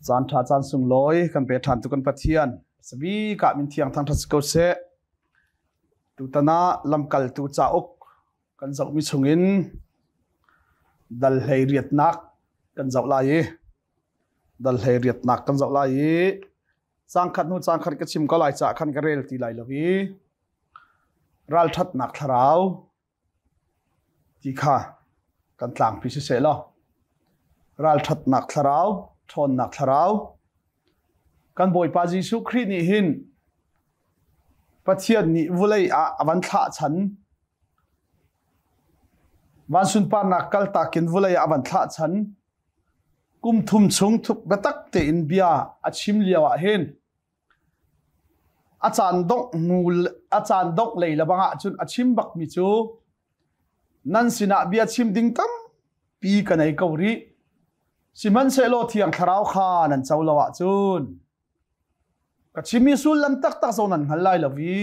Caan ṭha caan sunglawi kan pe ṭhan tu kan Pathian sabi ka min thiang thangṭhat si ko seh. Tutan ah lamkaltu cauk kan zohmi chungin dal hlei riatnak kan zoh lai i dal hlei riatnak kan zoh lai i cangkhat hnu cangkhat ka chim ko lai caah khan ka rel ti lai lo i ralṭhatnak thlarau ti kha kan tlangpi siseh law ralṭhatnak thlarau ṭhawnnak thlarau kan Bawipa Jesuh Khrih nih hin Pathian nih vulei ah a van thlah chan van sunparnak kaltak in vulei ah a van thlah chan kum thum chung thuk biatak tein bia a chim lio ah hin A caan dongh hnu a caan dongh lei lebang ahcun a chim bakmi cu nan sinah bia chim ding tampi ka nei ko rih. Sihmanhsehlaw Thiang Thlarau kha nan co lo ahcun ka chimmi sullam taktak zong nan hngal lai lo i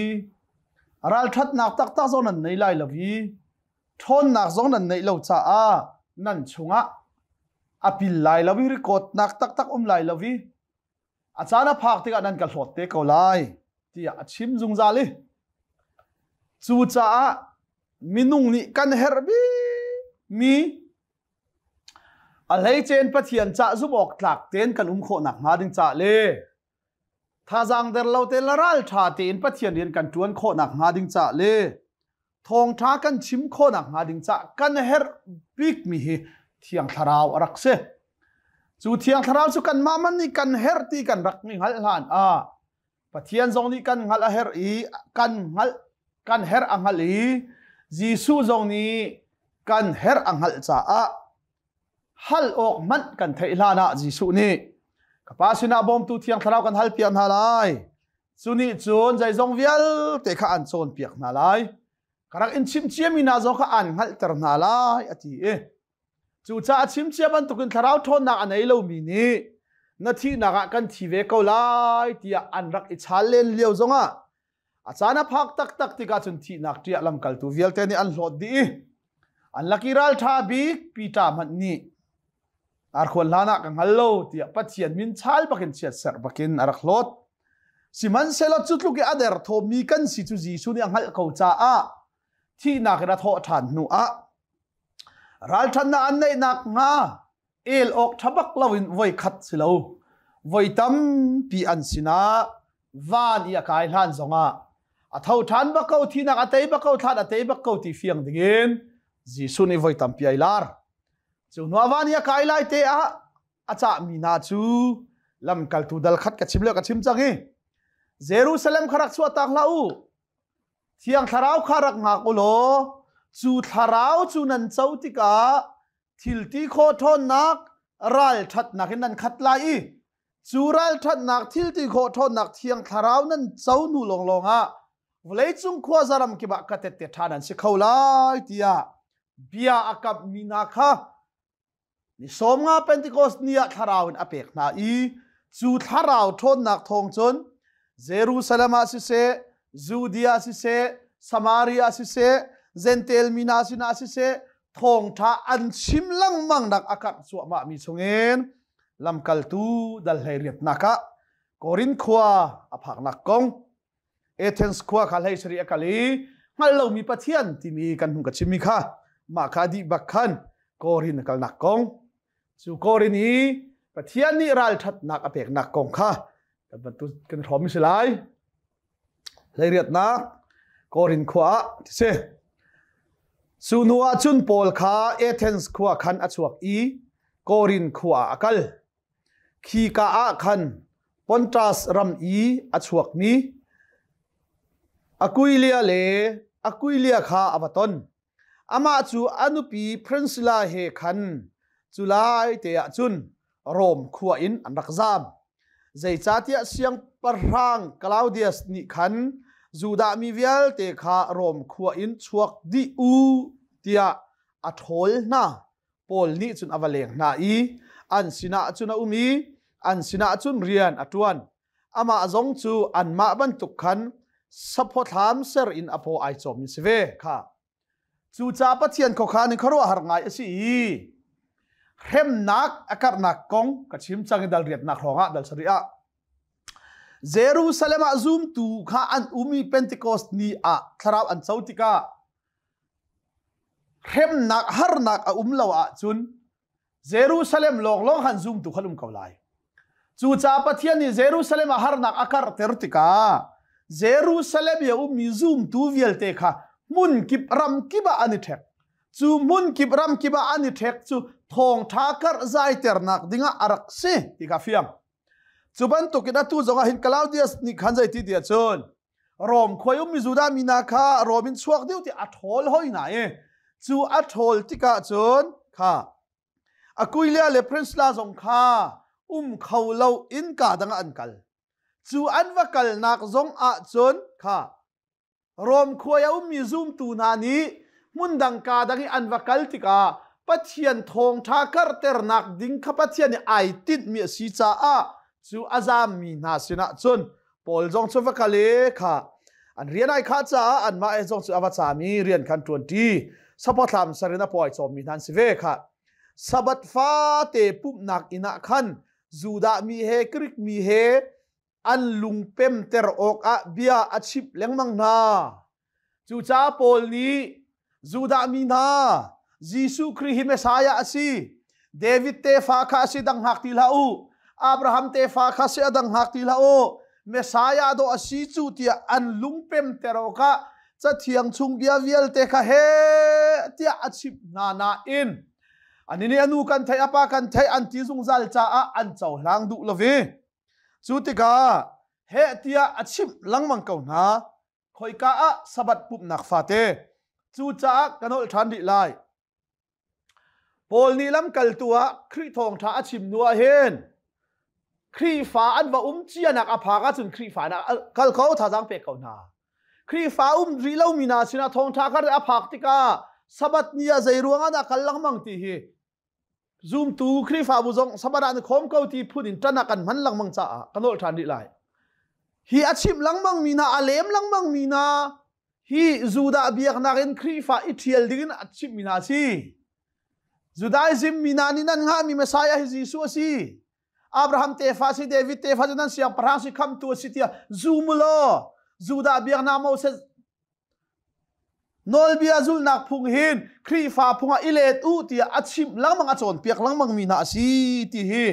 ralṭhatnak taktak zong nan nei lai lo i ṭhawnnak zong nan neih lo caah nan chungah a pil lai lo i rikawtnak taktak um lai lo i a caan a phak tikah nan ka hlawt te ko lai tiah a chim zungzal i cucaah minung nih kan herh mi a hleicen Pathian cah zumh awk tlak tein kan um khawh nak hnga ding cah le thazaang der lo te la ral ṭha tein Pathian rian kan ṭuan khawh nak hnga ding cah le thawngṭha kan chim khawhnak hnga ding cah kan herh bikmi hi Thiang Thlarau a rak si. Cu Thiang Thlarau cu kanmah man nih kan herh ti kan rak ni hngalh hlan ah Pathian zong nih kan hngalh a herh i kan hngalh kan herh a hngalh i Jesuh zong nih kan herh a hngalh caah hal awk hmanh kan theih hlan ah Jesuh nih ka pa sinah bawmtu Thiang Thlarau kan hal piak hna lai cu nih cun zeizong vialte kha an cawnpiak hna lai ka rak in chim ciami hna zong kha an hngalhter hna lai a ti i cucaah chim cia bantukin thlarau ṭhawnnak a nei lomi nih na thihnak ah kan thi ve ko lai tiah an rak i chal len lio zongah a caan a phak taktak tikah cun thihnak ṭiah lamkaltu vialte nih an hlawt dih i an laki ralṭha bik Peter hmanh nih arkhuan hlan ah ka hngal lo tiah Pathian min chal bakin chiatserh bakin a rak hlawt. Sihmanhsehlaw cu tluk i a derthawmmi kan si cu Jesuh nih a hngalh ko caah thihnak in a thawh ṭhan hnu ah ralṭhatnak an neih nakhnga el awk ṭha bak loin voi khat si lo voi tampi an sinah van i a kai hlan zongah a tho ṭhan bak ko thihnak a tei bak ko thlan a tei bak ko ti fiang dingin Jesuh nih voi tampi ai lar. Cu hnu ah van i a kai lai te ah a cahmi hna cu lamkaltu dal khat ka chim le ka chim cang i Jerusalem kha rak chuahtak hlah u Thiang Thlarau kha rak ngak u law cu thlarau cu nan co tikah thil ti khawh ṭhawnnak ralṭhatnak in nan khat lai i cu ralṭhatnak thil ti khawh ṭhawnnak Thiang Thlarau nan co hnu lawnglawng ah vawleicung khuaza ram kip ah ka tette ṭha nan si kho lai tiah bia a kamhmi hna kha ni 50 Pentecost ni ah thlarau in a pek hna i cu thlarau ṭhawnnak thawng cun Jerusalem ah siseh Judea siseh Samaria siseh Jentail mi hna sinah siseh thawngṭha an chim lengmang nak a karh cuahmah mi chungin lamkaltu dal hlei riatnak ah Korin khua a phaknak kong Athens khua kha hlei sarih a kal i hngalh lomi Pathian timi kan hung ka chimmi kha mah kha dih bak khan Korin a kalnak kong cu Korin i Pathian nih ralṭhatnak a peknak kong kha kan bantu kan hrawm si lai hleiriatnak Korin khua ah ti si cu hnu ah cun Paul kha Athens khua khan a chuak i Korin khua ah a kal Khika ah khan Pontus ram i a chuakmi Akuilia le Akuilia kha a va ton. Amah cu a nupi Priscilla he khan cu lai te ah cun Rom khua in an rak zaam. Zeicahtiah siangpahrang Claudius nih khan Judah mi vialte kha Rom khua in chuak dih u tiah a ṭhawl hna. Paul nih cun a va leng hna i an sinah cun a um i an sinah cun rian a ṭuan. Amah zong cu anmah bantuk khan saphawthlam ser in a paw ai cawmmi si ve kha. Cucaah Pathian khuakhan in khuaruahhar ngai a si i Hremnak a karhnak kong ka chim cang i dal riatnak hrawngah dal sarih ah Jerusalem ah zumtu kha an um i Pentecost ni ah thlarau an co tikah hremnak harnak a um lo ahcun Jerusalem lawnglawng khan zumtu khan um ko lai. Cucaah Pathian nih Jerusalem ah harnak a karhter tikah Jerusalem i a ummi zumtu vialte kha hmun kip ram kip ah an i ṭhek. Cu hmun kip ram kip ah an i ṭhek cu thawngṭha karh zaiternak dingah a rak si ti kha fiang. Cu bantukin atu zongah hin Claudius nih khan zeiti ti ahcun Rom khuai ummi Judah mi hna kha Rom in chuak dih ti a ṭhawl hoi hna i cu a ṭhawl tikah cun kha Aquila le Priscilla zong kha um kho lo in ka dang ah an kal. Cu an va kalnak zong ah cun kha Rom khua i a ummi zumtu hna nih hmundang kaa dang i an va kal tikah Pathian thawngṭha karhternak ding kha Pathian nih ai tinhmi a si caah cu a zammi hna sinah cun Paul zong cu va kal i kha an rian ai khah caah anmah he zong cu a va caam i rian khan ṭuanṭi. Sapathlam sarin a pawi cawmmi hna an si ve kha. Sabbath fate pumhnak inn ah khan Judah mi he Greek mi he an lungpemter awkah bia a chimh lengmang hna. Cucaah Paul nih Judah mi hna, Jesuh Khrih hi Messiah a si. David tefa kha a si dang hngak ti hlah u. Abraham tefa kha si a dang hngak ti hlah u. Messiah dawh a si cu tiah an lungpemter awkah Cathiang chung bia vialte kha he tiah a chimh hna nain ani nih a nu kan theih a pa kan theih an ti zungzal caah an cohlang duh lo ve. Cu tikah heh tiah a chimh lengmang ko hna. Khoika ah Sabbath pumhnak fate. Cucaah ka nolh ṭhan rih lai. Paul nih lamkaltu ah Khrih thawngṭha a chim hnu ah hin Khrihfa an va um cianak a phak ahcun Khrihfa na kal ko thazaang pek ko hna. Khrihfa um rih lomi hna sinah thawngṭha kha a phak tikah Sabbath ni ah zei ruangah dah kal lengmang ti hi Zumtu Khrihfabu zong Sabbath ah na khawm ko ti phun in ṭan ah kan hman lengmang caah ka nolh ṭhan rih lai. Hi a chimh lengmang mi hna, a lem lengmang mi hna, hi Judah biaknak in Khrihfa i ṭhial ding in a chimh mi hna a si. Judaism mi hna nih nan hngahmi Messiah hi Jesuh a si. Abraham tefa si, David tefa si, nan siangpahrang si, khamtu a si tiah zum u law Judah biaknak Moses Nawlbia zulhnak phung hin Khrihfa phung ah i let u tiah a chimh lengmang a cawnpiak lengmang mi hna a si ti hi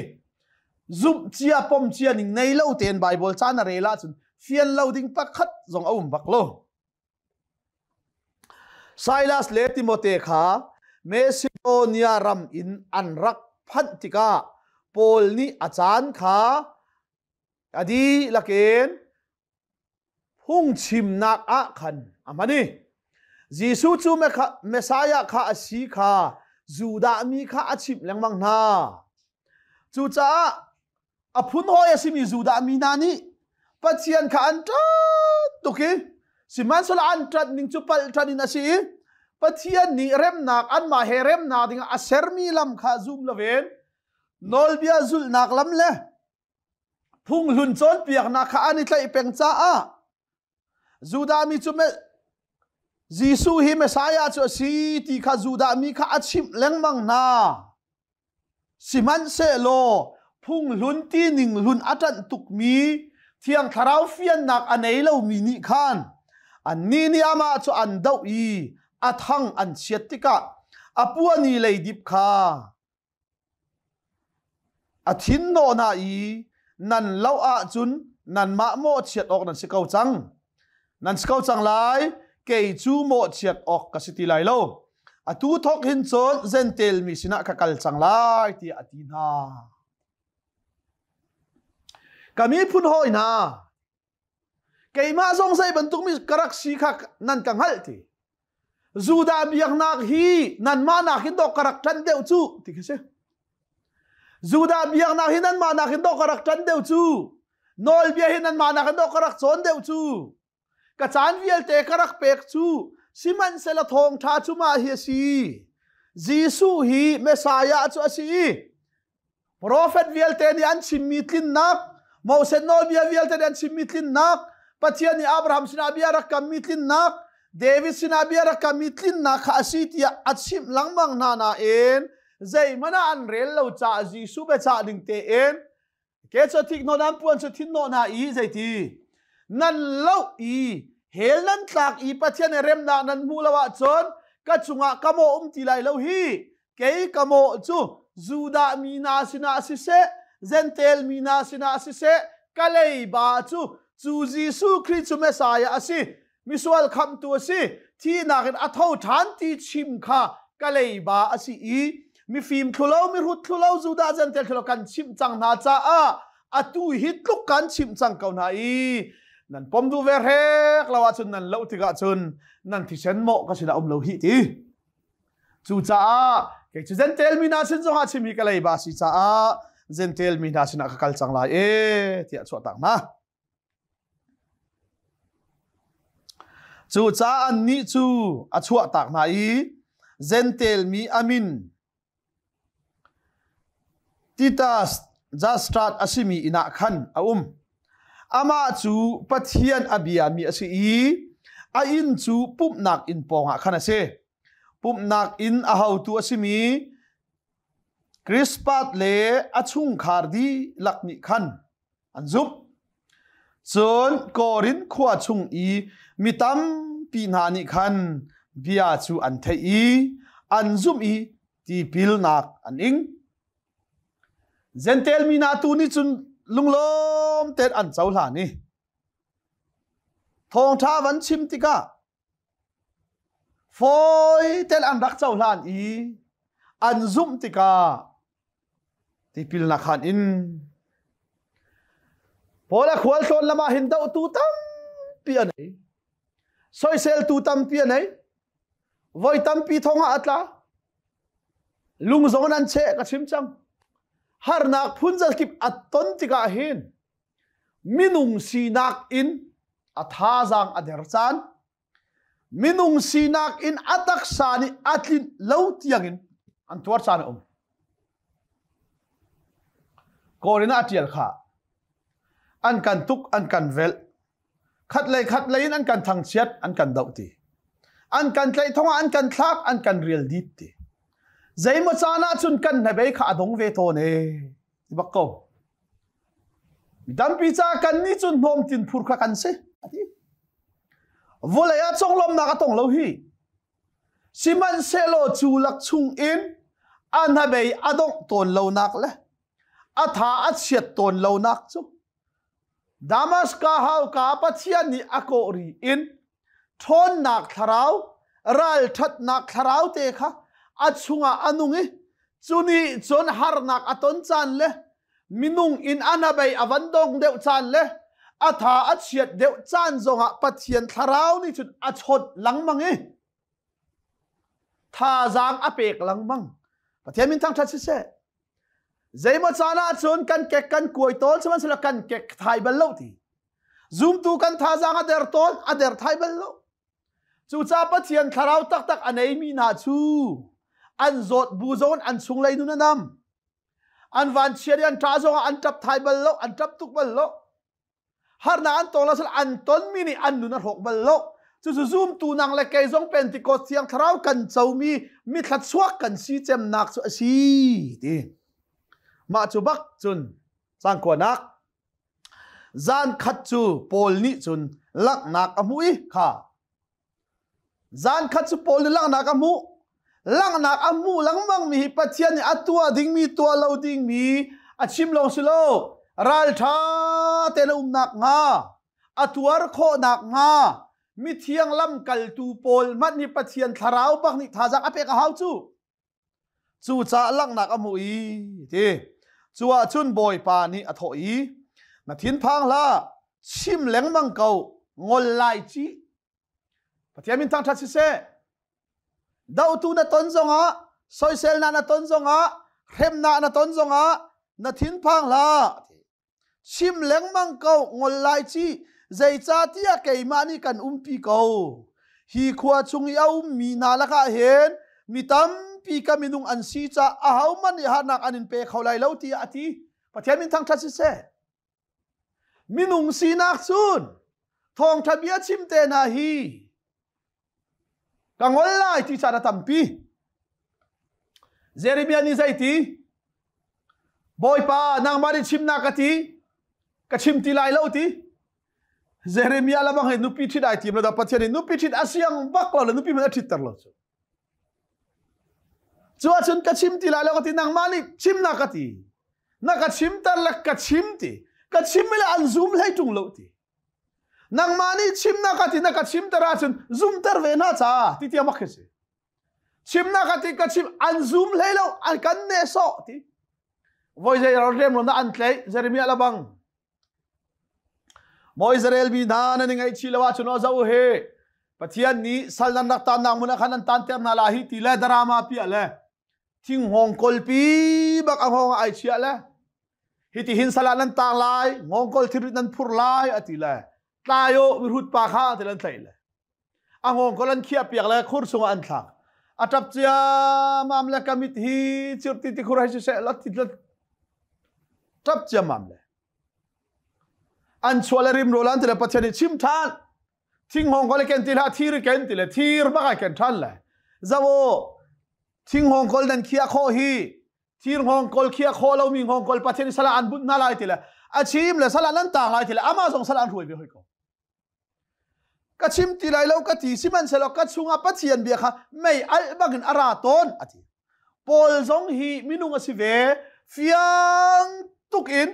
zumh cia pom cia ning nei lo tein Bible ca na rel ahcun fian lo ding pakhat zong a um bak lo. Silas le Timote kha Macedonia ram in an rak phanh tikah Paul nih a caan kha a dihlak in phungchimnak ah khan a hman i Jesuh cu Messiah kha a si kha Judah mi kha a chimh lengmang hna. Cucaah a phunhawi a simi Judah mi hna nih Pathian kha an ṭanh tuk i sihmanhsehlaw an ṭanh ning cu palh ṭanh in a si i Pathian nih remnak anmah he remnak dingah a sermi lam kha zum loin nawlbia zulhnak lam le Phunghlun cawnpiaknak kha an i tlaih peng caah Judah mi cu Jesuh hi Messiah cu a si ti kha Judah mi kha a chimh lengmang hna. Sihmanhsehlaw phunghlun tining hlun a ṭanh tukmi Thiang Thlarau fiannak a nei lomi nih khan annih nih amah cu an doh i a thang an chiat tikah a puani leidip kha A thin hnawh hna i nan loh ahcun nanmah mawhchiat awk nan si ko cang. Nan si ko cang lai, kei cu mawhchiat awk ka si ti lai lo. Atu thawk hin cun Jentail mi sinah ka kal cang lai, tiah a ti hna. Ka miphun hawi hna, keimah zong zei bantuk mi ka rak si kha nan ka hngalh ti. Judah biaknak hi nanmah nakin dawh ka rak ṭanh deuh cu ti khi si. Judah biaknak hi nanmah nakin dawh ka rak ṭanh deuh cu. Nawlbia hi nanmah nakin dawh ka rak cawn deuh cu. Ka caan vialte ka rak pek cu. Sihmanhsehlaw thawngṭha cu mah hi a si. Jesuh hi Messiah cu a si i Profet vialte nih an chimmi tlinnak, Moses nawlbia vialte nih an chimmi tlinnak, Pathian nih Abraham sinah bia rak kammi tlinnak, David sinah bia rak kammi tlinnak kha a si tiah a chimh lengmang hna nain. Zeihmanh ah an rel lo caah Jesuh biacah ding tein ke cu thik nawn an puan cu thin nawh hna i zeiti nan loh i hell nan tlak i Pathian he remnak nan hmuh lo ahcun ka cungah ka mawh um ti lai lo hi. Kei ka mawh cu Judah mi hna sinah siseh, Jentail mi hna sinah siseh, ka leiba cu cu Jesuh Khrih cu Messiah a si, misual khamhtu a si, thihnak in a tho ṭhan ti chim kha ka leiba a si i mifim thlulo, mihrut thlulo, Judah Jentail thlulo kan chimh cang hna caah atu hi tluk kan chimh cang ko hna i nan pom duh ve hrek lo ahcun nan loh tikah cun nan thisen mawh ka sinah um lo hih ti. Cucaah kei cu Jentail mi hna sin zongah chim hi ka leiba si caah Jentail mi hna sinah ka kal cang lai e tiah chuahtak hna. Cucaah annih cu a chuahtak hna i Jentail mi a min Titas Jastrat a simi inn ah khan a um. Amah cu Pathian a biami a si i a inn cu pumhnak inn pawngah khan a si. Pumhnak inn a hotu a simi Krispas le a chungkhar dihlak nih khan an zumh. Cun Korin khua chung i mi tampi hna nih khan bia cu an theih i an zumh i tipilnak an ing. Jentail mi hna tu nih cun lunglawm tein an cohlan i thawngṭha van chim tikah fawi tein an rak cohlan i an zumh tikah tipilnak khan in Paul a khualtlawn lam ah hin dohtu tampi a nei. Soiseltu tampi a nei. Voi tampi thong ah a tla. Lung zong in an cheh ka chim cang. Harnak phun kip a ton tikah hin minung sinak in a thazaang a der caan minung sinak in a taksa nih a tlinh lo tiangin an tuar caan a um. Kawlin ah ṭial kha an kan tuk an kan velh khat lei khat lei in an kan thangchiat an kan doh ti an kan tlaih thongah an kan thlak an kan rial dit ti zeimaw caan ah cun kan hnabei kha a dong ve tawn e ti bak ko mi tampi ca kan nih cun hnawm tin phur kha kan si ati vulei ah conglawmnak a tong lo hi sihmanhsehlaw cu lak chung in a hnabei a dongh tawn lonak le a tha a chiat tawn lonak cu Damaska hauka Pathian nih a kawh ri in ṭhawnnak thlarau, ralṭhatnak thlarau te kha a chungah a nung i cu nih cun harnak a ton caan le minung in a hnabei a van dong deuh caan le a tha a chiat deuh caan zongah Pathian thlarau nih cun a chawnh lengmang i thazaang a pek lengmang. Pathian min thangṭhat siseh. Zeimaw caan ah cun kan kek kan kuai tawn sihmanhsehlaw kan kek thai bal lo ti. Zumtu kan thazaang a der tawn, a der thai bal lo. Cucaah Pathian thlarau taktak a neimi hna cu an zawt bu zong an chunglei nun a nam. An vanchiat i an ṭah zongah an ṭap thai bal lo, an ṭap tuk bal lo. Harnak an tong lo an tonmi nih an nun a hrawk bal lo. Cucu zumtu nang le kei zong Pentecost thiang thlarau kan comi mithlachuak kan si cemnak cu a si ti. Mah cu bak cun cangkuanak zan khat cu Paul nih cun langhnak a hmuh i kha Zan khat cu Paul nih langhnak a hmuh. Langhnak a hmuh lengmang mi hi Pathian nih a tuah dingmi, tuah lo dingmi a chim lawng si lo. Ralṭha tein a umnak hnga, a tuar khawhnak hnga, mithiang lamkaltu pawl hmanh hi Pathian thlarau bak nih thazaang a pek a hau cu. Cucaah langhnak a hmuh i ti. Cu ah cun Bawipa nih a thawh i, Na thinphang hlah, chim lengmang ko, ngol lai ci. Pathian min thangṭhat siseh. Dohtu na ton zongah, soiselnak na ton zongah, hremnak na ton zongah, na thinphang hlah. Chim lengmang ko, ngol lai ci, zeicahtiah keimah nih kan umpi ko. Hi khua chung i a ummi hna lakah hin mi tampi ka minung an si caah ahohmanh nih harnak an in pe kho lai lo tiah a ti. Pathian min thangṭhat siseh. Minung sinak cun thawngṭha bia chim te hna hi ka ngol lai ti caan a tampi. Jeremiah nih zeiti? Bawipa, nangmah nih chimnak ka ti, ka chim ti lai lo ti. Jeremiah lamang hi nupi ṭhit ai tim lo da Pathian nih nupi ṭhit a siang bak lo le nupi hmanh a ṭhitter lo cu. Cu ahcun ka chim ti lai lo ka ti nangmah nih chimnak ka ti. Na ka chimter le ka chim ti. Ka chim le an zum hlei ṭung lo ti. Nangmah nih chimnak ka ti na ka chimter ahcun zumter ve hna ca ti tiang bak khi si. Chimnak ka ti ka chim an zum hlei lo an kan nehsawh ti. Voi zei rem lo na an tlaih Jeremiah labang. Maw Israel mi hna nan i ngaihchih lo ahcun aw zoh he Pathian nih sal nan rak tannak hmun ah khan an tanter hna la hi ti le drama piah le thinghawng kolpi bak a hngawng ah ai chiah le hiti hin sal ah nan tang lai ngawngkol thilrit nan phur lai a ti le tlai u mihrut pa kha ti lan tlaih le a ngawngkol an khiah piak le khur chungah an thlak a tap ciamam le ka mit hi cirti ti khur hai siseh la ti tap ciamam le an chuah le rim rawl an ti le Pathian nih chim than thinghawng kol ken ti hlah thir ken ti le thir bak ai ken than le zawo thinghawng kol nan khia kho hi thir hngawng kol khia kho lo mi hngawng kol Pathian nih sala an bunh hna lai ti le a chim le sala nan tang lai ti le ama zong sala an hruai ve hoi ko ka chim ti lai lo ka ti sihmanhsehlaw ka chungah Pathian bia kha mei alh bangin a ra tawn a ti Paul zong hi minung a si ve fiang tuk in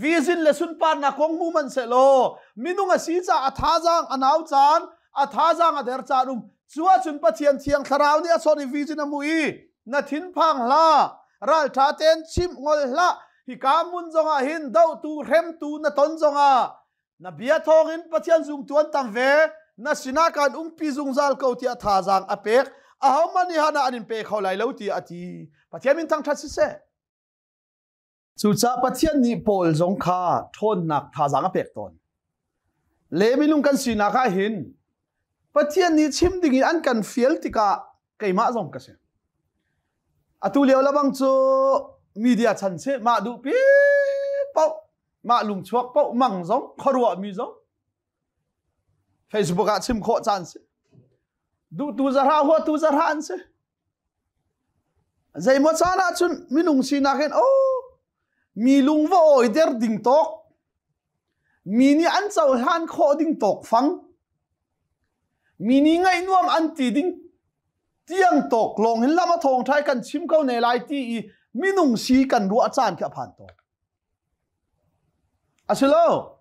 vision le sunparnak kong hmu man sehlaw minung a si ca a thazaang a nau caan a thazaang a der caan um cu ahcun Pathian thiang thlarau nih a chawnh i vision a hmu i na thinphang hlah ralṭha tein chimh ngol hlah hika hmun zongah hin dohtu hremtu na ton zongah na bia thawngin Pathian zumtu an tam ve na sinah kan umpi zungzal ko tiah thazaang a pek ahohmanh nih hana an in pe kho lai lo tiah a ti Pathian min thangṭhat siseh cucaah Pathian nih Paul zong kha ṭhawnnak thazaang a pek tawn le minung kan sinak ah hin Pathian nih chim ding in an kan fial tikah keimah zong ka si atu lio labang cu media chan si mah duh pi paoh mah lungchuak paoh mang zong khuaruah mi zong Facebook ah chim khawh caan si duhtu zahra huatu zahra an si zeimaw caan ah cun minung sinak in oh mi lung va awi der ding tawk mi nih an cohlan khawh ding tawk fang mi nih ngaih nuam an ti ding tiang tawk lawng hin lam a thawng thai kan chim ko ne lai ti i minung si kan ruah caan khi a phan tawn A si lo.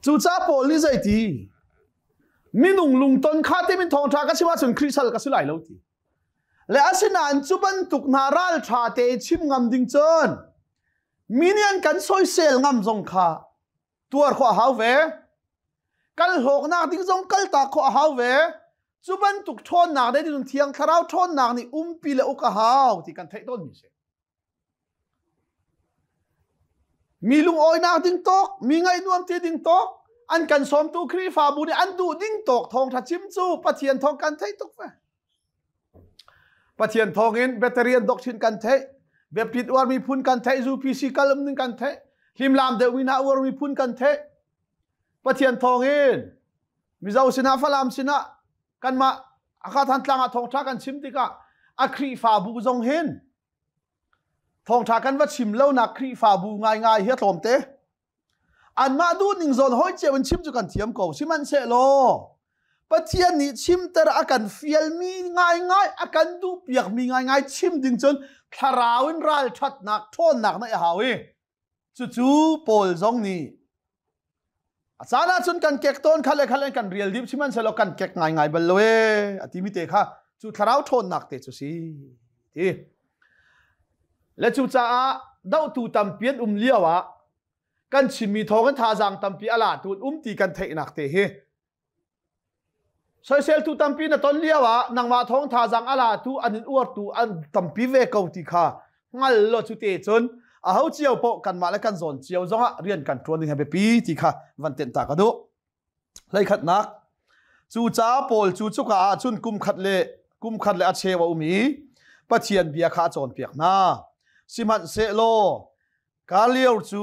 Cucaah Paul nih zeiti? Minung lungton kha timin thawngṭha ka chim ahcun Khrih sal ka si lai lo ti. Le asinain cu bantuk hna ralṭha te chim ngam ding cun mi nih an kan soisel ngam zong kha tuar khawh a hau ve. Kal hlawknak ding zong kaltak khawh a hau ve. Cu bantuk ṭhawnnak le ding thiang thlarau ṭhawnnak nih umpi le uk a hau ti kan theih tawnmi si. Mi lungawinak ding tawk, mi ngaih nuam ti ding tawk, an kan sawmtu Khrihfabu nih an duh ding tawk thawngṭha chim cu Pathian thawng kan theih tuk ve. Pathian thawngin veteran doctrine kan theih, Baptist uarmi phun kan theih, UPC kal um ning kan theih, hlimlam deuhmi hna uarmi phun kan theih. Pathian thawngin Mizo sinah Falam sinah kanmah Hakha Thantlang ah thawngṭha kan chim tikah a Khrihfabu zong hin thawngṭha kan va chim lonak Khrihfabu ngaingai hi a tlawmte. Anmah duhning zawn hawi cio in chim cu kan thiam ko. Sihmanhsehlaw Pathian nih chimter a kan fialmi ngaingai, a kan duhpiakmi ngaingai chim ding cun thlarau in ralṭhatnak, ṭhawnnak na i hau i cucu Paul zong nih a caan ahcun kan kek tawn kha le kha le kan rial dih sihmanhsehlaw kan kek ngaingai bal lo ee a timi te kha cu thlarau ṭhawnnak te cu si ti le cucaah dohtu tampi an um lio ah kan chimmi thawng in thazaang tampi a la tu um ti kan theihnak te hi Soiseltu tampi na ton lio ah nangmah thawng thazaang a latu an in uartu an tampi ve ko ti kha hngal law cu te cun aho cio paoh kanmah le kan zawn cio zongah rian kan ṭuan ding hi biapi ti kha van tenh ta ka duh. Hleikhatnak cu ca Paul cu cuka ah cun kum khat le a cheu a um i Pathian bia kha a cawnpiak hna. Sihmanhsehlaw Gallio cu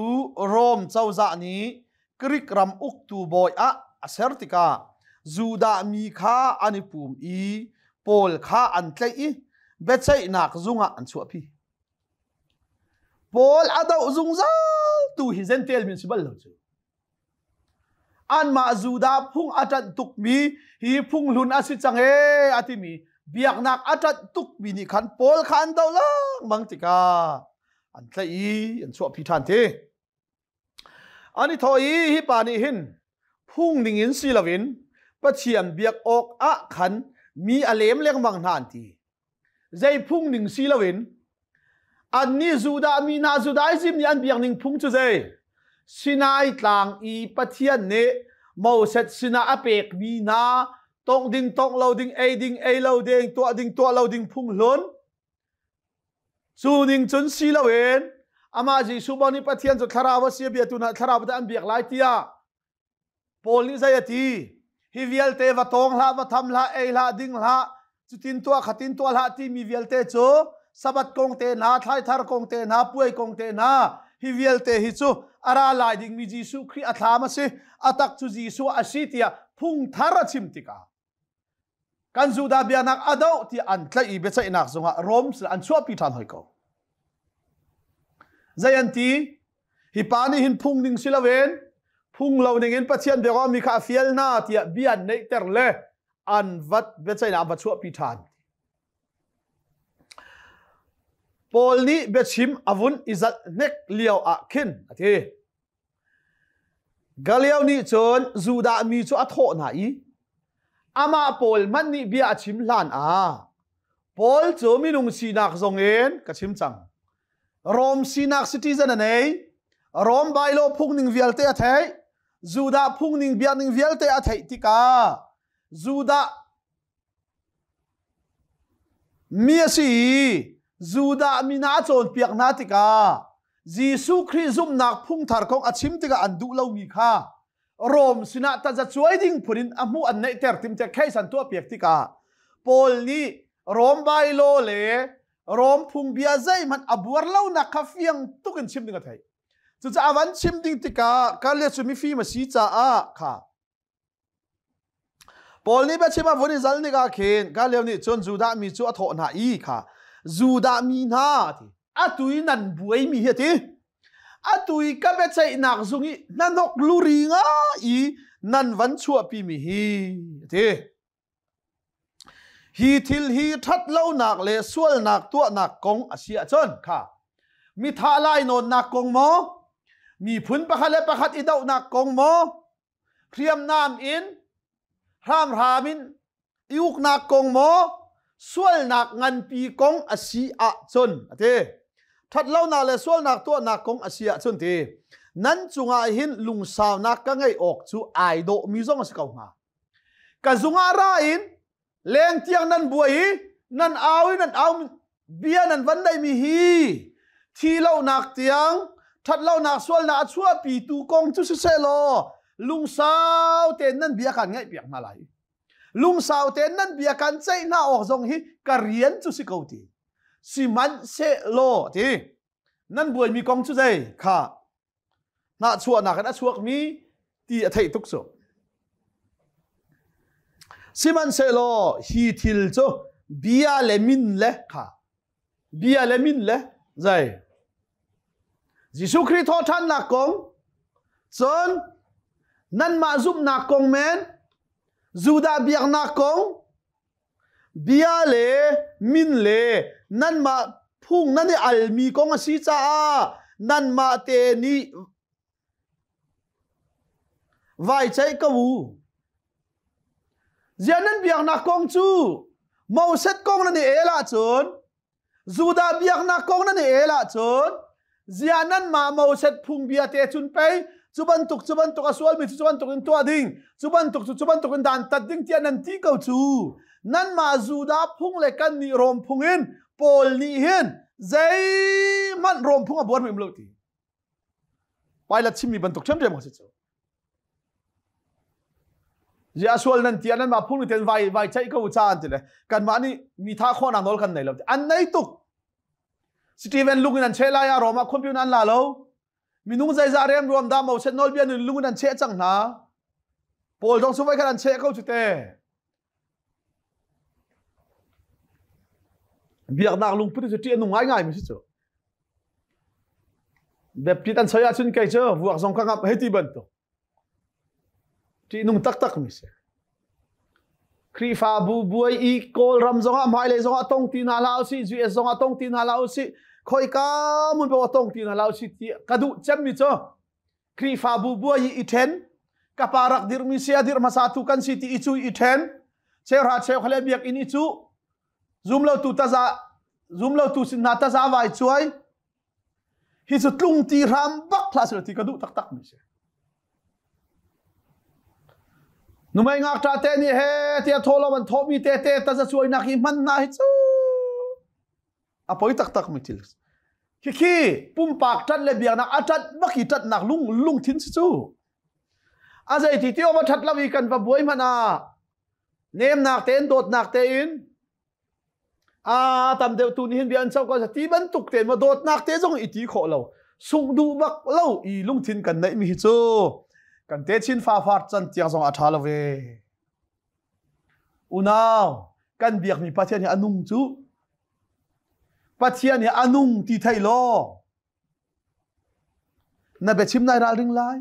Rom cozah nih Greek ram uktu bawi ah a ser tikah Judah mi kha an i pum i Paul kha an tlaih i biaceihnak zung ah an chuahpi. Paul a doh zungzal tu hi Jentail mi an si bal lo cu. Anmah Judah phung a ṭanh tukmi hi phunghlun a si cang ee a timi biaknak a ṭanh tukmi nih khan Paul kha an doh lengmang tikah an tlaih i an chuahpi ṭhan te. An i thawh i hi pa nih hin phung ningin si loin Pathian biak awk ah khan mi a lem lengmang hna an ti. Zei phung ning si loin annih Judah mi hna Judaism nih an biak ning phung cu zei? Sinai tlang i Pathian nih Moses sinah a pekmi hna tongh ding tongh lo ding ei ding ei lo ding tuah ding tuah lo ding phung hlun Cu ning cun si loin amah Jesuh bang nih Pathian cu thlarau a si a biatu hna thlarau an biak lai tiah Paul nih zei a ti? Hi vialte va tawng hlah, va tham hlah, ei hlah, ding hlah, cutin tuah khatin tuah hlah timi vialte cu Sabbath kong te hna, thlaithar kong te hna, puai kong te hna, hi vialte hi cu a ra lai dingmi Jesuh Khrih a thlam a si, a tak cu Jesuh a si tiah phung thar a chim tikah Kan Judah biaknak a doh tiah an tlaih i biaceihnak zungah Rom sin an chuahpi ṭhan hoi ko. Zei an ti? Hi pa nih hin phung ning si loin phung lo ning in Pathian biak mi kha a fial hna tiah bia an neihter le an vat biaceihnak an va chuahpi ṭhan. Paul nih biachim a vun i zalh hnek lio ah khin a ti. Galio nih cun Judah mi cu a thawh hna i amah Paul hmanh nih bia a chim hlan ah Paul cu minung sinak zong in ka chim cang. Rom sinak citizen a nei. Rom bylaw phungning vialte a theih. Judah phungning biakning vialte a theih tikah Judah Mi a si i Judah mi hna a cawnpiak hna tikah Jesuh Khrih zumhnak phungthar kong a chim tikah an duh lomi kha Rom sinah tazacuai ding phun in a hmuh an neihter tim tiah case an tuahpiak tikah Paul nih Rom bylaw le Rom phungbia zeihmanh a buar lonak kha fiang tuk in chim ding a theih. Cucaah van chim ding tikah Galilee cu mifim a si caah kha Paul nih biachim a vun i zal nik ah khin Gallio nih cun Judah mi cu a thawh hna i kha Judah mi hna a ti. Atu i nan buaimi hi a ti. Atu i ka biaceihnak zung i hnahnok luri nga i nan van chuahpimi hi a ti. Hi thil hi ṭhatlonak le sualnak tuahnak kong a si ahcun kha mi thah lainawnnak kong maw, miphun pakhat le pakhat i dohnak kong maw, hriamnam in hramhram in i uknak kong maw sualnak nganpi kong a si ahcun a ti ṭhatlonak le sualnak tuahnak kong a si ahcun ti nan cungah hin lungsaunak ka ngeih awk cu ai dawhmi zong a si ko hnga ka zungah ra in leng tiang nan buai i nan au i nan au bia nan van neihmi hi thi lonak tiang ṭhatlonak sualnak a chuahpitu kong cu siseh law lungsau tein nan bia kan ngaihpiak hna lai lungsau tein nan bia kan ceih hna awk zong hi ka rian cu si ko ti sihmanhsehlaw ti nan buaimi kong cu zei kha hnahchuahnak in a chuakmi ti a theih tuk cu sihmanhsehlaw hi thil cu bia le min le kha bia le min le zei Jesuh Khrih thawhṭhannak kong cun nanmah zumhnak kong men Judah biaknak kong Bia le min le nanmah phung nan i almi kong a si caah nanmah te nih vai ceih ko u. Ziah nan biaknak kong cu Moses kong nan i el ahcun Judah biaknak kong nan i el ahcun ziah nanmah Moses phungbia te cun pei cu bantuk cu bantuk a sualmi cu cu bantuk in tuah ding cu bantuk cu cu bantuk in dan tat ding tiah nan ti ko cu nanmah Judah phung le kannih Rom phung in Paul nih hin zeihmanh Rom phung a buar mi um lo ti Pilate chimmi bantuk ṭhiamṭhiam a si cu Zia sual nan ti nan mah phung ten vai vai ceih ko ca an ti le kanmah nih mi tha khawhnak nawl kan nei lo an nei tuk Stephen lung in an cheh lai ah Roma khuampi an la lo minung zeizah rem ruam dah Moses nawlbia nun lung in an cheh cang hna Paul zong su vai khan an cheh ko cu te. Biaknak lungput cu ṭih a nung ngaingai mi si cu. Baptist an soi ahcun kei cu vuak zong ka ngamh hei ti bantuk. Ṭihnung taktak mi si. Khrihfabu buai i Kawlram zongah hmailei zongah tong ti hna hlah usih, US zongah tong ti hna hlah usih, khoika mun paoh tong ti hna hlah usih ti ka duh cemmi cu Khrihfabu buai i i ṭhen, ka pa rak dirhmi si a dirh hmasa tu kan si ti i cu i ṭhen, cheuhra cheukhale biakinn i cu zumlotu taza zumlotu sin hna taza vai cuai hi cu tlung ti hram bak hlah sila ti ka duh taktak mi si. Numei ngakṭa te nih he tiah thawhlawm an thawhmi te te taza cuainak hi hman hna hi cu a poi taktak mi thil. Khikhi pumpak ṭanh le biaknak a ṭanh bak i ṭanhnak lung lungthin si cu. A zei ti ti awm a ṭhat lo i kan va buai hmanh ah nemnak tein dawtnak tein a tam deuh tu nih hin bia an co ko ti bantuk te ma dawtnak te zong i ti khawh lo sungh duh bak lo i lungthin kan neih mi hi cu kan te chin fa far can tiang zong a tha lo ve unau kan biak mi Pathian hi a nung cu Pathian hi a nung ti thei law Na biachim nai ralring lai.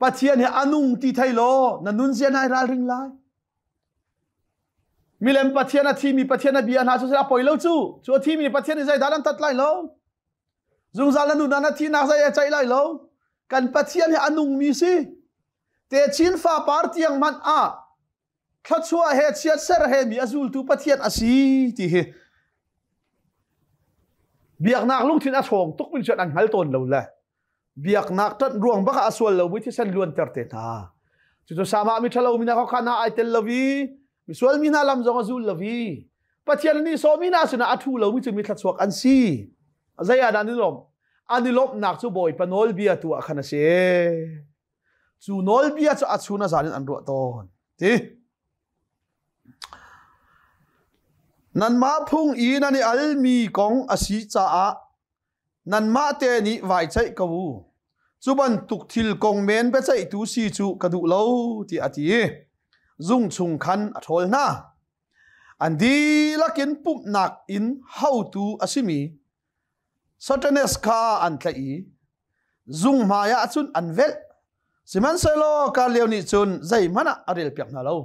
Pathian hi a nung ti thei law na nunzia nai ralring lai. Milem Pathian a thimi Pathian a bia hna cu a poi lo cu. Cu a thimi Pathian i zeidah nan tat lai lo. Zungzal na nun ah na thihnak zei a ceih lai lo. Kan Pathian hi a nungmi si. Te chin fa par tiang hmanh ah thluachuah he chiatser he mi a zultu Pathian a si ti hi biaknak lungthin a ṭhawng tuk min cun an hngal tawn lo le biaknak ṭanh ruang bak ah a sual lo mi thisen luanter te hna cucu sama mi ṭhalo mi hna kha hna ai tel lo i misual mi hna lam zong a zul lo i Pathian nih sawmi hna sinah a ṭhu lo mi cu mi thluachuak an si zei ah dah an i lawmh an i lawmhnak cu Bawipa nawlbia tu ah khan a si Cu nawlbia cu a chun a zan in an ruah tawn. Ti. Nanmah phung i nan i almi kong a si caah nanmah te nih vai ceih ko u. Cu bantuk thil kong men biaceihtu si cu ka duh lo tiah a ti i zung chung khan a ṭhawl hna. An dihlak in pumhnak inn haotu a simi Satanes kha an tlaih i zung hmai ah cun an velh. Sihmanhsehlaw Karleo nih cun zeihmanh ah a relpiak hna lo.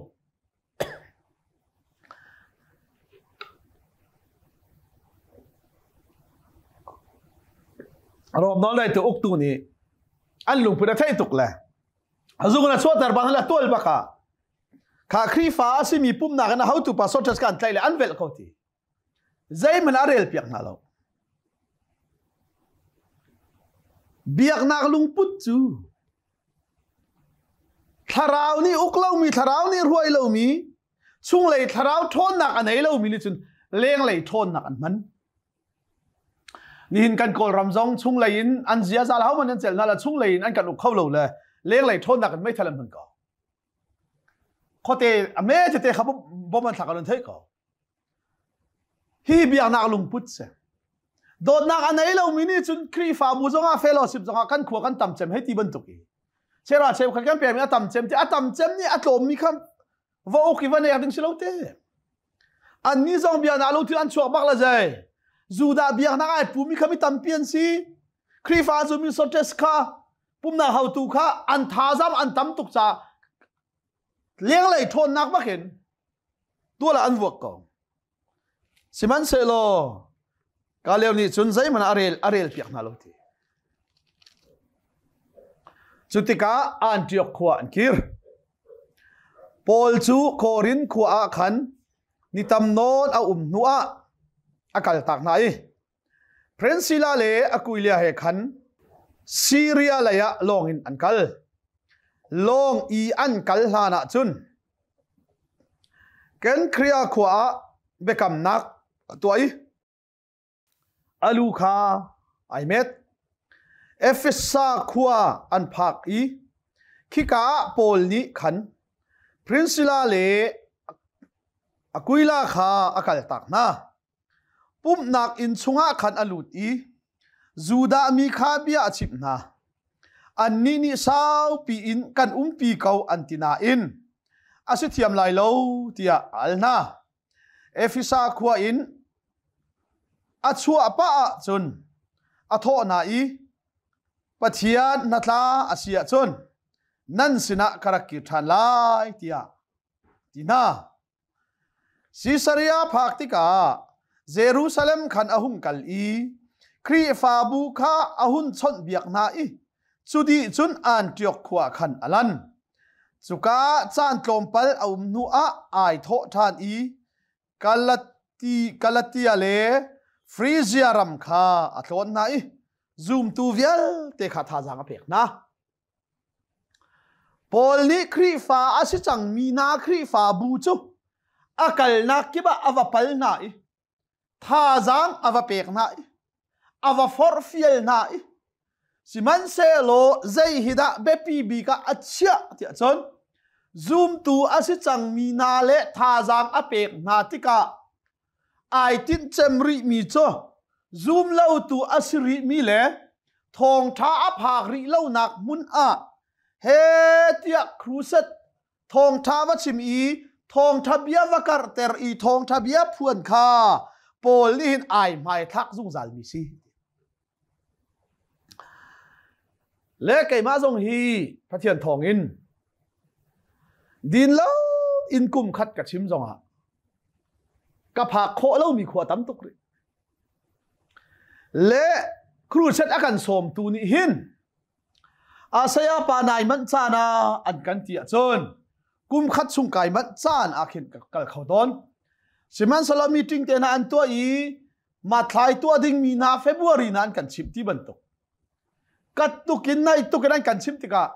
Rom nawlngeitu uktu nih an lungput a theih tuk le a zung in a chuahter bang le tual bak ah kha Khrihfa a simi pumhnak in a hotu pa Socrates kha an tlaih le an velh ko ti. Zeihmanh a relpiak hna lo. Biaknak lungput cu thlarau nih uk lomi, thlarau nih ruai lomi, chunglei thlarau ṭhawnnak a nei lomi nih cun lenglei ṭhawnnak an hman. Nihin kan Kawlram zong chunglei in an ziaza le hohmanh an celh hna lo, chunglei in an kan uk kho lo le lenglei ṭhawnnak in meithal an hman ko. Khuate a me tete kha bom an thlak an theih ko. Hi biaknak lungput si. Dawtnak a nei lomi nih cun Khrihfabu zongah fellowship zongah kan khua kan tam cem hei ti bantuk i chera cheukhat kan pekmi a tam cem ti a tam cem nih a tlawmmi kha va uk i va nek ding si lo te. Annih zong biaknak lungthin an chuak bak la zai. Judah biaknak ai pumi kha mi tampi an si. Khrihfa zumi sotes kha pumnak hautu kha an thazam an tam tuk ca lenglei ṭhawnnak bakin tual ah an vuak ko. Sihmanhsehlaw Kaleo nih cun zeihmanh a rel a rel piak hna lo ti. Cu tikah Antioch khua an kir. Paul cu Korin khua ah khan ni tam nawn a um hnu ah a kaltak hna i Priscilla le Aquila he khan Syria lei ah lawng in an kal. Lawng i an kal hlan ah cun Kenkhria khua ah biakamnak a tuah i a lu kha ai met. Efesa khua an phak i khika ah Paul nih khan Priscilla le Aquila kha a kaltak hna. Pumhnak inn chungah khan a lut i Judah mi kha bia a chimh hna. Annih nih saupi in kan umpi ko an ti nain a si thiam lai lo tiah a al hna. Efesa khua in A chuah pah ah cun a thawh hna i Pathian hnatla a si ahcun nan sinah ka rak kir ṭhan lai tiah ti hna. Sisaria phak tikah Jerusalem khan a hung kal i Khrihfabu kha a hun chawnhbiak hna i cu dih cun Antiok khua khan a lan. Cuka caan tlawmpal a um hnuah ai thawh ṭhan i Galatia le Frizia ram kha a tlawn hna i zumtu vialte kha thazaang a pek hna. Paul nih Khrihfa a si cangmi hna Khrihfabu cu a kalnak kip ah a va pal hna i thazaang a va pek hna i a va forhfial hna i sihmanhsehlaw zei hi dah biapi bik ah a chiah tiah cun zumtu a si cangmi hna le thazaang a pek hna tikah ai tinhcem rihmi cu zum lotu a si rihmi le thawngṭha a phak rih lonak hmun ah he tiah crusade thawngṭha va chim i thawngṭha bia va karhter i thawngṭha bia phuan kha Paul nih hin ai hmaithlak zungzal mi si. Le keimah zong hi Pathian thawngin din lo in kum khat ka chim zongah ka phak khawh lomi khua tam tuk rih. Le crusade a kan sawmtu nih hin Asaya pa nai manh caan ah an kan ti ahcun kum khat chung kai manh caan ah khin ka kal kho tawn. Sihmanhsehlaw meeting te hna an tuah i mathlai tuah dingmi hna February na an kan chimh ti bantuk. Kat tukin nai tukin an kan chimh tikah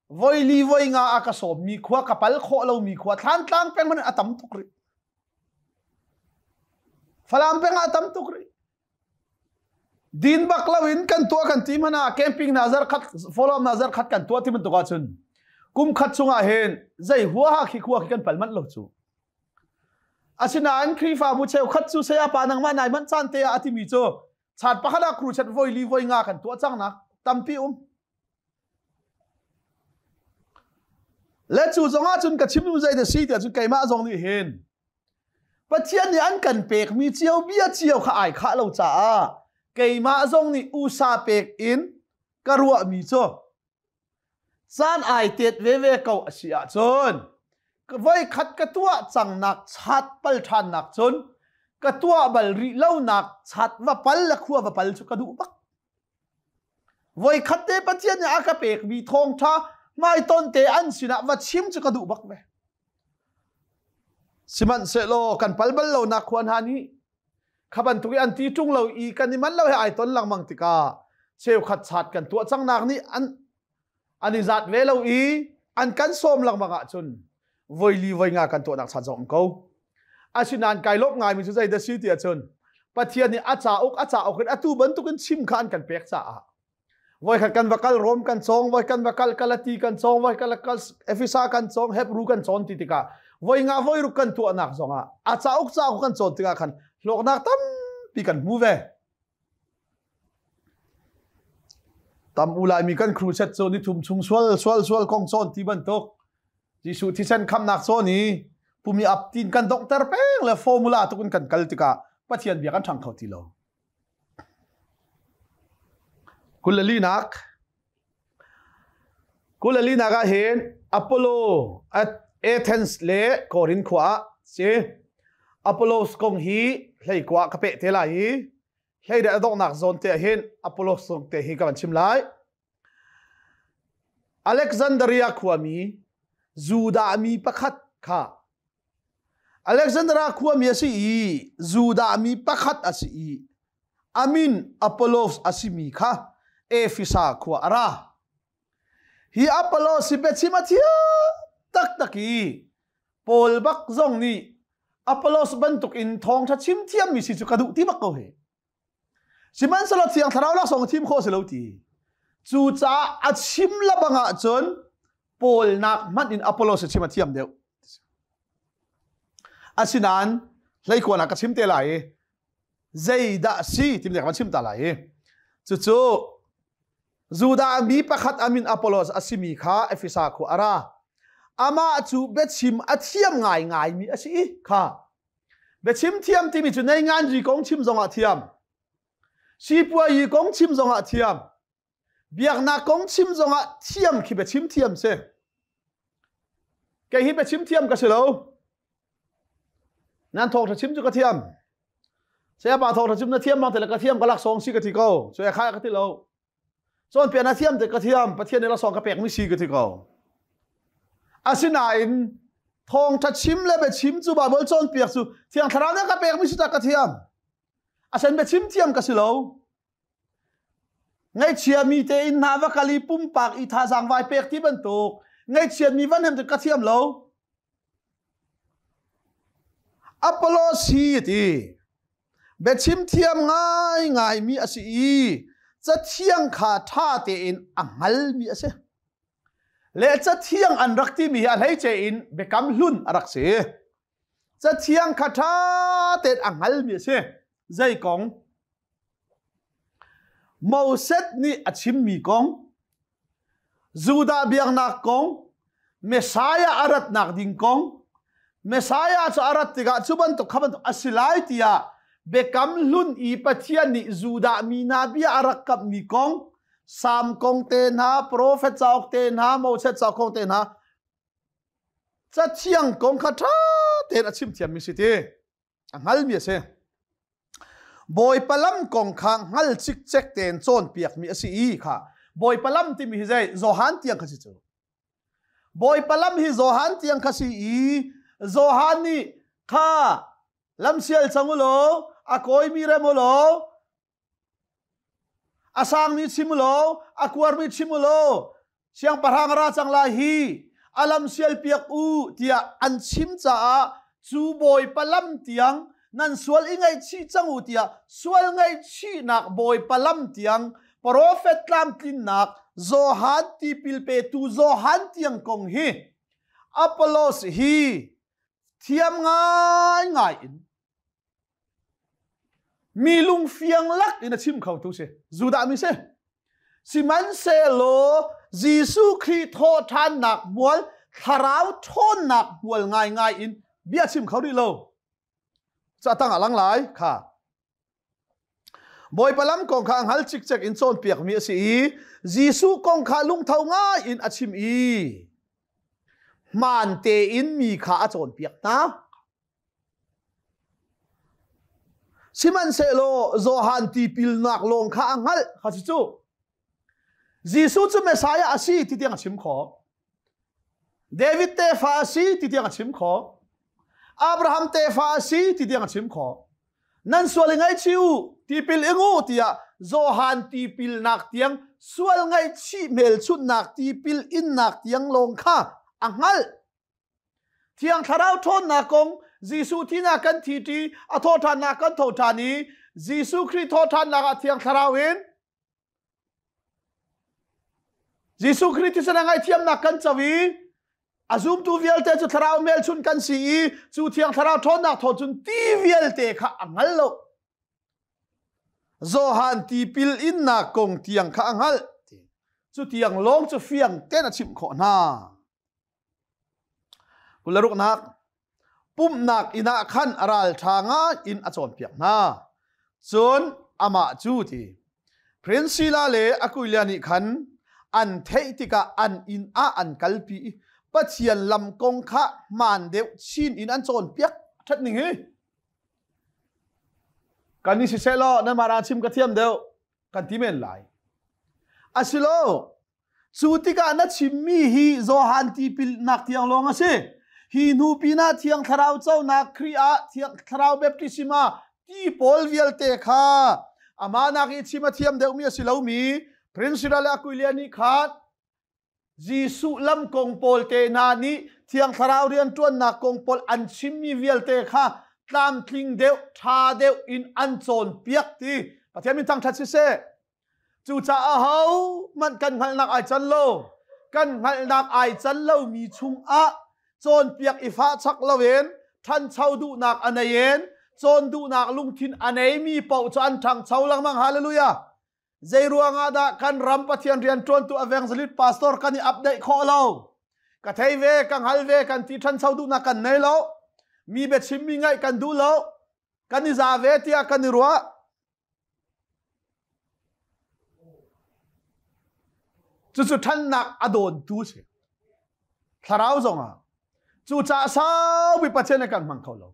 voili voi nga a ka sawmmi khua ka pal khawh lomi khua Thlantlang peng hmanh a tam tuk rih. Falam peng ah a tam tuk rih. Din bak lo in kan tuah kan ti hmanh ah camping na zar khat follow na zar khat kan tuah ti bantuk ahcun kum khat chungah hin zei huaha khi khua khi kan pal manh lo cu. Asinain Khrihfabu cheukhat cu saya pa nangmah nai manh caan te ah a timi cu chan pakhat ah crusade voi li voi nga kan tuah cang nak tampi um. Le cu zong ah cun ka chim zei da si tiah cun keimah zong nih hin Pathian nih an kan pekmi cio bia cio kha ai khah lo caah keimah zong nih usa pek in ka ruahmi cu caan ai tet veve ko a si ahcun voi khat ka tuah cangnak chat pal ṭhannak cun ka tuah bal rih lonak chat va pal le khua va pal cu ka duh bak. Voi khat te Pathian nih a ka pekmi thawngṭha hmaiton te an sinah va chim cu ka duh bak ve. Sihmanhsehlaw kan pal bal lonak khua hna nih kha bantuk i an ti ṭung lo i kan i manh lo he ai ton lengmang tikah cheukhat chat kan tuah cangnak nih an an i zat ve lo i an kan sawm lengmang ahcun voi li voi nga kan tuahnak chan zong um ko. Asinain kai lawmh ngaimi cu zei dah si ti ahcun Pathian nih a cauk a cauk in atu bantukin chim kha an kan pek caah voikhat kan va kal Rom kan cawng voi kan va kal Galati kan cawng voi kan kal Efesa kan cawng Hebrew kan cawn ti tikah voi nga voi ruk kan tuahnak zongah a cauk cauk kan cawn tikah khan hlawknak tampi kan hmu ve. Tam u Laimi kan crusade cu ni thum chung sual sual sual kong cawn ti bantuk Jesuh thisen khamnak cawn i pumi ap tin kan donghter peng le formula tuk in kan kal tikah Pathian bia kan ṭhang kho ti lo. Kulalinak Kulalinak ah hin Apollo at Athens le Korin khua ah si Apollos kong hi hleikua ka peh te lai i hlei a donghnak zawn te ah hin Apollos kong te hi ka van chim lai. Alexandria khuami Judah mi pakhat kha Alexandria khuami a si i Judah mi pakhat a si i amin Apollos a simi kha Efesa khua a ra. Hi Apollos hi biachim a thiam taktak i Paul bak zong nih Apollos bantuk in thawngṭha chim thiammi si cu ka duh ti bak ko hi. Sihmanhsehlaw Thiang Thlarau laksawng thim khawh si lo ti. Cucaah a chim labang ahcun Paul nak hmanh in Apollos chim a thiam deuh. Asinain hleikuan ah ka chim te lai i zeidah si timi ka chim ta lai i cucu Judah mi pakhat amin Apollos a simi kha Efesa khua a ra. Amah cu biachim a thiam ngaingaimi a si i kha. Biachim thiam timi cu nei ngan ri kong chim zongah thiam. Sipuayi kong chim zongah thiam. Biaknak kong chim zongah thiam khi biachim thiam si. Kei hi biachim thiam ka si lo. Nan thawngtha chim cu ka thiam. Saya pa thawngtha chim na thiam bang te le ka thiam ka laksawng si ka ti ko. Cu khai ka ti lo. Cawnpiak na thiam te ka thiam. Pathian nih laksawng ka pek mi si ka ti ko. Asinain thawngtha chim le biachim cu Bible cawnpiak cu Thiang Thlarau nih ka pek mi si ta ka thiam. Asen biachim thiam ka si lo. Ngaihchiami tein hna va kal i pumpak i thazaang vai pek ti bantuk ngaihchiatmi van hem ka thiam lo. Apollos hi ti biachim thiam ngaingaimi a si i cathiang kha ṭha tein a hngalmi a si. Le cathiang an rak timi hi a hleice in biakam hlun a rak si. Cathiang kha ṭha tein a hngalmi a si. Zei kong? Moses nih a chimmi kong, Judah biaknak kong, Messiah a ratnak ding kong, Messiah cu a rat tikah cu bantuk kha bantuk a si lai tiah Biakam Hlun i Pathian nih Judah mi hna bia a rak kamhmi kong, Salm kong te hna, profet cauk te hna, Moses cauk kong te hna, cathiang kong kha ṭha tein a chim thiammi si ti. A hngalmi a si. Bawipa lam kong kha hngal cikcek tein cawnpiakmi a si i kha Bawipa lam timi hi zei Johan tiang kha si cu. Bawipa lam hi Johan tiang kha si i Johan nih kha lamsial cang u law a kawimi rem u law A sangmi chim u law, a kuarmi chim u law, siangpahrang ra cang lai hi, a lam sialpiak u tiah an chim caah cu Bawipa lam tiang nan sual i ngaihchih cang u tiah sual ngaihchihnak Bawipa lam tiang profet tlamtlinnak Johan tipil petu Johan tiang kong hi Apollos hi thiam ngaingai in Mi lungfiang lak in a chim kho tu si. Judah mi si. Sihmanhsehlaw Jesuh Khrih thawhṭhannak hmual, thlarau ṭhawnnak hmual ngaingai in bia chim kho rih lo. Ca tang ah lang lai kha. Bawipa lam kong kha a hngal cikcek in cawnpiakmi a si i Jesuh kong kha lungtho ngai in a chim i hmaan tein mi kha a cawnpiak hna. Sihmanhsehlaw Johan tipilnak lawng kha a hngalh kha si cu. Jesuh cu Messiah a si ti tiang a chim khawh. David tefa a si ti tiang a chim khawh. Abraham tefa a si ti tiang a chim khawh. Nan sual i ngaihchih u, tipil ing u tiah Johan tipilnak tiang sual ngaihchih hmelchunhnak tipil innak tiang lawng kha a hngalh. Thiang Thlarau ṭhawnnak kong Jesuh thinak kan thi ṭi, a thawhṭhannak kan tho ṭhan i Jesuh Khrih thawhṭhannak ah Thiang Thlarau in Jesuh Khrih thisen a ngaihthiamnak kan co i a zumtu vialte cu thlarau hmelchunh kan si i cu Thiang Thlarau ṭhawnnak thaw cun ti vialte kha a hngal lo. Johan tipil innak kong tiang kha a hngalh. Cu tiang lawng cu fiang tein a chimh khawh hna. Kularuknak pumhnak inn ah khan a ralṭha ngai in a cawnpiak hna. Cun amah cu ti Priscilla le Aquila nih khan an theih tikah an inn ah an kalpi i Pathian lam kong kha hmaan deuh chin in an cawnpiak. Ṭhat ning hi. Kan i siseh law nan mah chim ka thiam deuh kan ti men lai. Asilo Cu tikah na chimmi hi Johan tipilnak tiang lawng a si. Hi hnu pinah Thiang Thlarau conak Khrih ah Thiang Thlarau baptism ah ti pawl vialte kha amah nak i chim a thiam deuhmi a si lomi Priscilla le Aquila nih khan Jesuh lam kong pawl te hna nih Thiang Thlarau rianṭuannak kong pawl an chimmi vialte kha tlamtling deuh, ṭha deuh in an cawnpiak ti Pathian min thangṭhat siseh. Cucaah ahohmanh kan hngalhnak ai can lo. Kan hngalhnak ai can lomi chungah cawnpiak i fah chak loin ṭhancho duhnak a nei in cawn duhnak lungthin a neimi paoh cu an ṭhangcho lengmang. Hallelujah! Zei ruangah dah kan ram Pathian rian ṭuantu evangelist pastor kan i update khawh lo? Ka thei ve, ka hngal ve, kan ti ṭhancho duhnak kan nei lo. Mi biachimmi ngaih kan duh lo. Kan i za ve tiah kan i ruah. Cucu ṭhannak a dawntu si. Thlarau zongah. Cucaah saupi Pathian he kan hmang kho lo.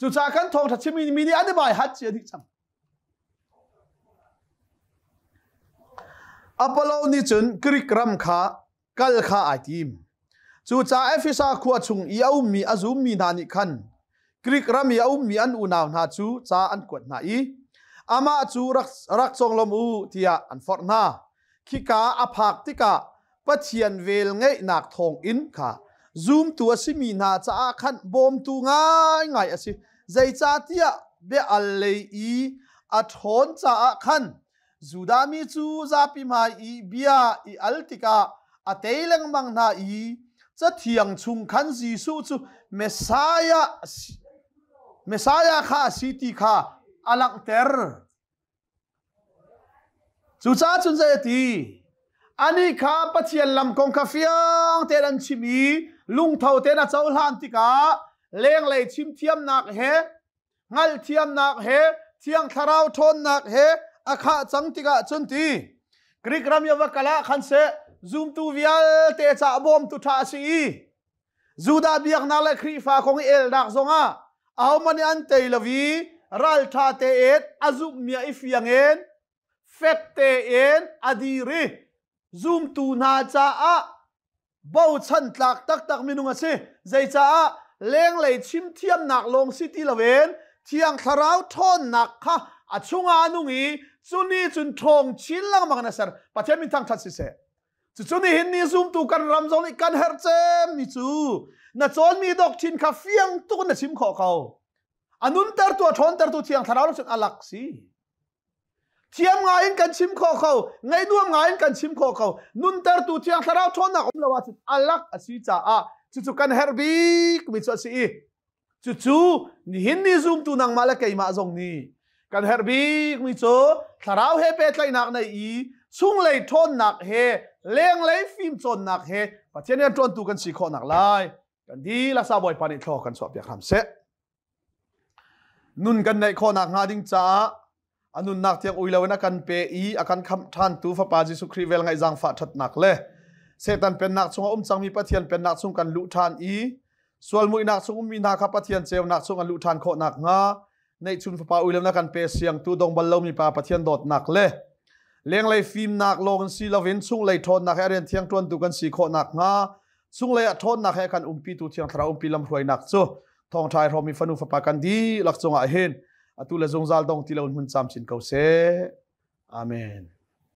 Cucaah kan thawngṭha chimmi mi nih an i bai hat cia dih cang. Apollo nih cun Greek ram kha kal kha ai tim. Cucaah Efesa khua chung i a ummi a zummi hna nih khan Greek ram i a ummi an unau hna cu ca an kuat hna i amah cu rak, rak conglawm u tiah an forh hna. Khika a phak tikah Pathian vel ngeihnak thawngin kha zumtu a simi hna caah khan bawmtu ngaingai a si. Zeicahtiah bia al lei i a ṭhawn caah khan Judah mi cu zapi hmai i bia i al tikah a tei lengmang hna i Cathiang chung khan Jesuh cu Messiah Messiah kha a si ti kha a langhter. Cucaah cun zei a ti? Anih kha Pathian lam kong kha fiang tein an chim i lungtho tein a cohlan tikah lenglei chimthiamnak he hngalhthiamnak he Thiang Thlarau ṭhawnnak he a khah cang tikah cun ti Greek ram i va kal ah khan seh zumtu vialte caah bawmtu ṭha a si i Judah biaknak le Khrihfa kong i elnak zongah ahohmanh nih an tei lo i ralṭha tein a zumhmi a i fiang in fek tein a dir i zumtu hna caah bochan tlak taktak minung a si. Zeicaah lenglei chimthiamnak lawng si ti loin Thiang Thlarau ṭhawnnak kha a chungah a nung i cu nih cun ṭhawng chin lengmang in a ser. Pathian min thangṭhat siseh. Cucu nihin ni zumtu kan ram zong nih kan herh cemmi cu na cawnmi doctrine kha fiang tuk in na chim khawh ko. A nuntertu a ṭhawntertu Thiang Thlarau cun a lak si. Thiam ngai in kan chim khawh ko, ngaih nuam ngai in kan chim khawh ko. Nuntertu Thiang Thlarau ṭhawnnak um lo ahcun a lak a si caah cucu kan herh bik mi cu a si i cucu nihin ni zumtu nangmah le keimah zong nih kan herh bik mi cu thlarau he pehtlaihnak nei i chunglei ṭhawnnak he lenglei fimcawnnak he Pathian rian ṭuantu kan si khawhnak lai kan dihlak sa Bawipa nih thlaw kan chuahpiak hram seh. Nun kan neih khawhnak hnga ding caah a nunnak tiang ui loin a kan pe i a kan khamh ṭhantu Fapa Jesuh Khrih vel ngaih zaangfah ṭhatnak le Satan pennak chungah um cangmi Pathian pennak chung kan luh ṭhan i sual muihnak chung ummi hna kha Pathian ceunak chung an luh ṭhan khawh nakhnga neihchun Fapa ui loin a kan pe siangtu dong bal lomi Pa Pathian dawtnak le lenglei fimnak lawng in si loin chunglei ṭhawnnak he a rian thiang ṭuantu kan si khawh nakhnga chunglei ah ṭhawnnak he kan umpitu Thiang Thlarau umpi lamhruainak cu thawngṭha i hrawmmi fanu fapa kan dihlak cungah hin atu le zungzal dong ti loin hmun camcin ko seh. Amen.